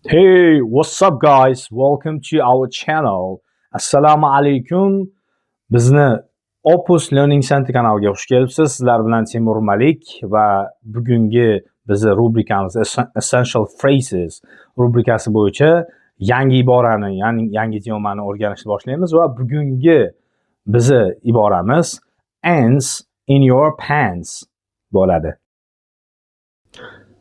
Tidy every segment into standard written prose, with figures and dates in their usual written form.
Hey, what's up guys? Welcome to our channel. Assalomu alaykum. Bizni Opus Learning Center kanaliga xush kelibsiz. Sizlar bilan Timur Malik va bugungi bizni rubrikamiz Essential Phrases rubrikasi bo'yicha yangi iborani, ya'ni yangi idiomani o'rganishni boshlaymiz va bugungi bizni iboramiz ants in your pants bo'ladi.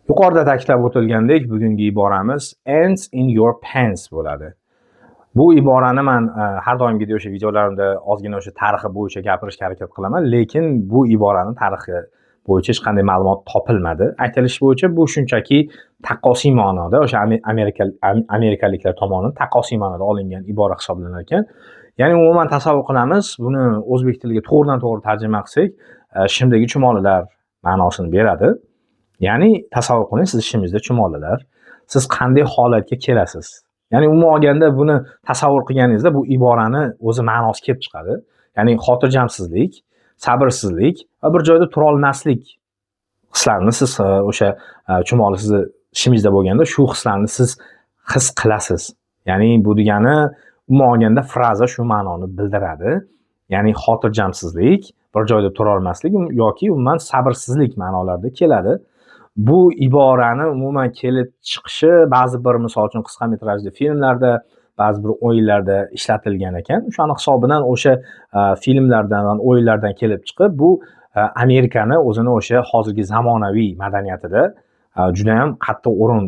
Yuqorida ta'kidlab o'tilgandek, bugungi iboramiz ants in your pants bo'ladi. Bu iborani men har doimgidek o'sha videolarimda ozgina o'sha tarixi bo'yicha gapirishga harakat qilaman, lekin bu iborani tarixi bo'yicha hech qanday ma'lumot topilmadi. Aytilishi bo'yicha bu shunchaki taqqosiy ma'noda o'sha amerikaliklar tomonidan taqqosiy ma'noda olingan ibora hisoblanar ekan. Ya'ni umuman tasavvur qilamiz, buni o'zbek tiliga to'g'ridan-to'g'ri tarjima qilsak, shimdagi chumolilar ma'nosini beradi. Ya'ni tasavvur qiling, siz ishingizda chumolilar, siz qanday holatga kelasiz? Ya'ni umuman olganda buni tasavvur qilganingizda bu iborani o'zi ma'nosi kelib chiqadi. Ya'ni xotirjamsizlik, sabrsizlik va bir joyda tura olmaslik hislarini siz o'sha chumoli sizni ishingizda bo'lganda shu hislarni siz his qilasiz. Ya'ni bu degani umuman olganda fraza shu ma'noni bildiradi. Ya'ni xotirjamsizlik, bir joyda tura olmaslik yoki umuman sabrsizlik ma'nolarida keladi. Bu iborani umuman kelib chiqishi ba'zi bir misol uchun qisqa metrajli filmlarda, ba'zi bir o'yinlarda ishlatilgan ekan. O'shani hisobidan o'sha filmlardan va o'yinlardan kelib chiqib, bu Amerikani o'zini o'sha hozirgi zamonaviy madaniyatida juda ham qattiq o'rin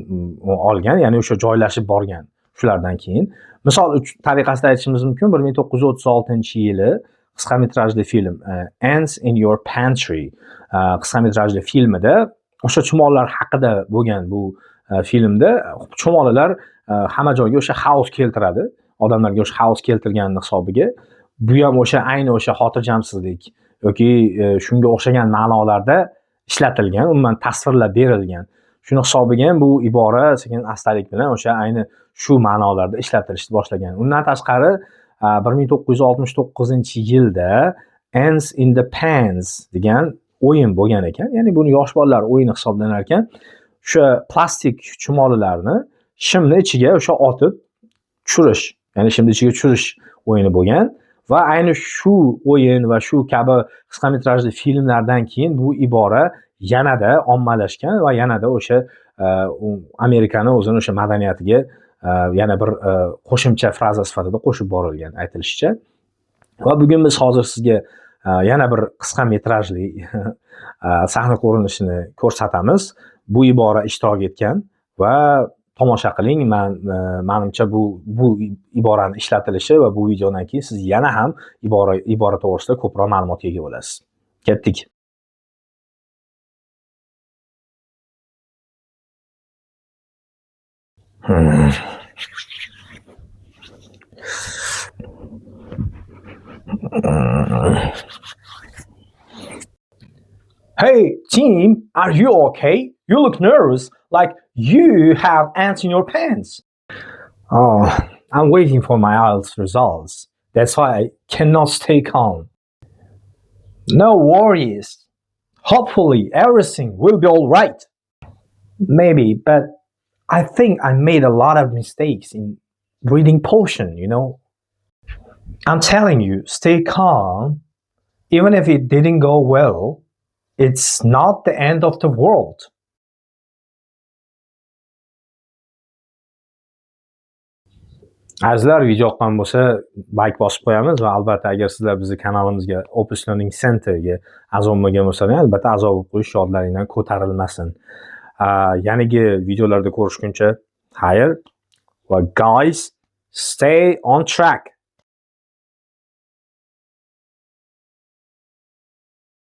olgan, ya'ni o'sha joylashib borgan shulardan keyin. Misol tariqasida aytishimiz mumkin, 1936-yili qisqa metrajli film Ants in Your Pantry qisqa metrajli filmida o'sha chumolilar haqida bo'lgan bu filmda chumolilar hamma joyga o'sha xaos keltiradi. Odamlarga o'sha xaos keltirganini hisobiga bu ham o'sha ayni o'sha xotirjamsizlik yoki shunga o'xshagan ma'nolarda ishlatilgan, umuman tasvirlab berilgan. Shuni hisobiga ham bu ibora sekin astalik bilan o'sha ayni shu ma'nolarda ishlatilishni boshlagan. Undan tashqari 1969-yilda Ants in the Pants degan o'yin bo'lgan ekan. Ya'ni buni yosh bolalar o'yini hisoblanar ekan. O'sha plastik chumolilarni shimni ichiga o'sha otib tushirish, ya'ni shimni ichiga tushirish o'yini bo'lgan va ayni shu o'yin va shu kabi qisqa metrajli filmlardan keyin bu ibora yanada ommalashgan va yanada o'sha Amerikani o'zini o'sha madaniyatiga yana bir qo'shimcha fraza sifatida qo'shib borilgan aytilishicha. Va bugun biz hozir sizga yana bir qisqa metrajli sahna ko'rinishini ko'rsatamiz. Bu ibora ishtirok etgan va tomosha qiling. Menimcha bu iborani ishlatilishi va bu videodan keyin siz yana ham ibora to'g'risida ko'proq ma'lumotga ega bo'lasiz. Ketdik. Hey team, are you okay? You look nervous, like you have ants in your pants. Oh, I'm waiting for my IELTS results. That's why I cannot stay calm. No worries. Hopefully everything will be all right. Maybe, but I think I made a lot of mistakes in reading portion, you know. I'm telling you, stay calm. Even if it didn't go well, it's not the end of the world. Azizlar, video yoqqan bo'lsa like bosib qo'yamiz va albatta agar sizlar bizni kanalimizga Opus Learning Centerga a'zo bo'lmagan bo'lsangiz, albatta a'zo bo'lib qo'yish yodlaringdan ko'tarilmasin. Yangi videolarda ko'rishguncha xayr va guys, stay on track.